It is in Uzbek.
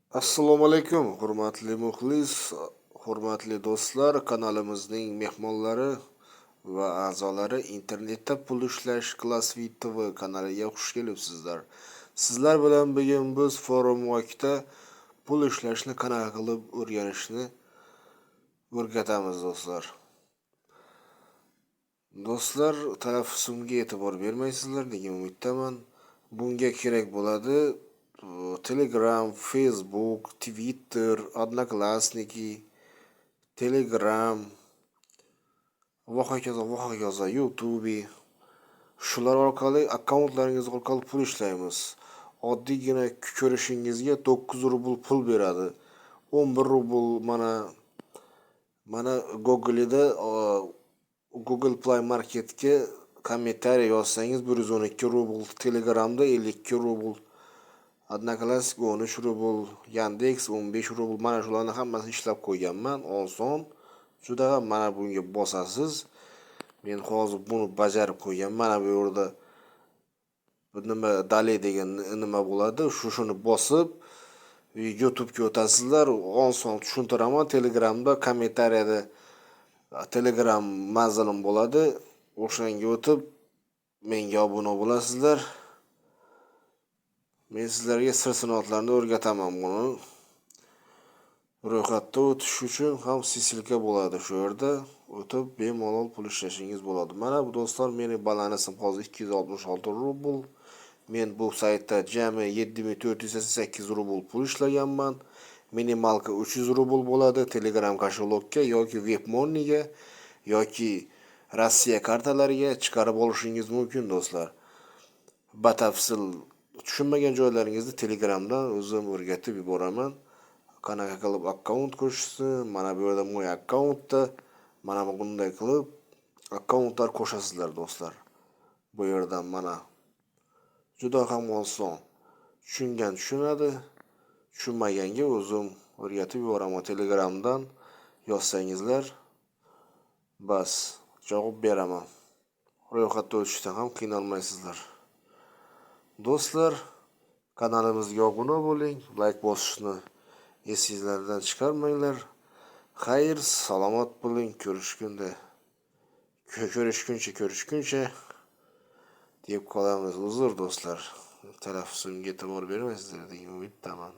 Assalomu alaykum, hurmatli muxlis, hurmatli do'stlar, kanalimizning mehmonlari va a'zolari. Internetda pul ishlash Classview TV kanaliga xush kelibsizlar. Sizlar bilan bugun biz Forum Work'da pul ishlashni qanaqa qilib o'rganishni o'rgatamiz, do'stlar. Do'stlar, talaffuzimga e'tibor bermaysizlar degan umiddaman. Bunga kerak bo'ladi Telegram, Facebook, Twitter, Одноклассники, Telegram va hokazo, va hokazo, YouTube. Shular orqali, akkauntlaringiz orqali pul ishlaymiz. Oddiygina ko'rishingizga 9 rubl pul beradi. 11 rubl. Mana Google'da, Google Play Marketga kommentariy yozsangiz, 112 rubl, Telegramda 52 rubl, Одноклассник 13 rubl, Yandex 15 rubl. Mana shularni hammasini ishlab qo'yganman. Oson. Juda ham. Mana bunga bosasiz. Men hozir buni bajarib qo'yganman. Mana bu yerda nima, "Далее" degan nima bo'ladi. Shuni bosib YouTube'ga o'tasizlar. Oson tushuntiraman. Telegramda kommentariyada Telegram manzilim bo'ladi. O'shanga o'tib menga obuna bo'lasizlar. Men sizlarga sir sinoatlarni o'rgataman buni. Ro'yxatda o'tish uchun ham ссылка bo'ladi shu yerda. O'tib bemalol pul ishlashingiz bo'ladi. Mana bu, do'stlar, mening balansim hozir 266 rubl. Men bu saytda jami 7488 rubl pul ishlaganman. Минималка 300 rubl bo'ladi. Telegram кошелёк ka yoki WebMoneyga yoki Rossiya kartalariga chiqarib olishingiz mumkin, do'stlar. Batafsil tushunmagan joylaringizni Telegramdan o'zim o'rgatib yuboraman. Qanaqa qilib akkaunt qo'shishni, mana bu yerda "Мой аккаунт" da mana bunday qilib akkauntlar qo'shasizlar, do'stlar. Bu yerdan mana juda ham oson. Tushungan tushunadi, tushunmaganga o'zim o'rgatib yuboraman. Telegramdan yozsangizlar, bas, javob beraman. Ro'yxatda o'tishda ham qiynalmaysizlar. Do'stlar, kanalimizga obuna bo'ling, layk bosishni esingizlardan chiqarmanglar. Xayr, salomat bo'ling, ko'rishgunda ko'rishguncha deb qolamiz. Uzr, do'stlar, talaffuzimga e'tibor bermaysizlar degan umiddaman.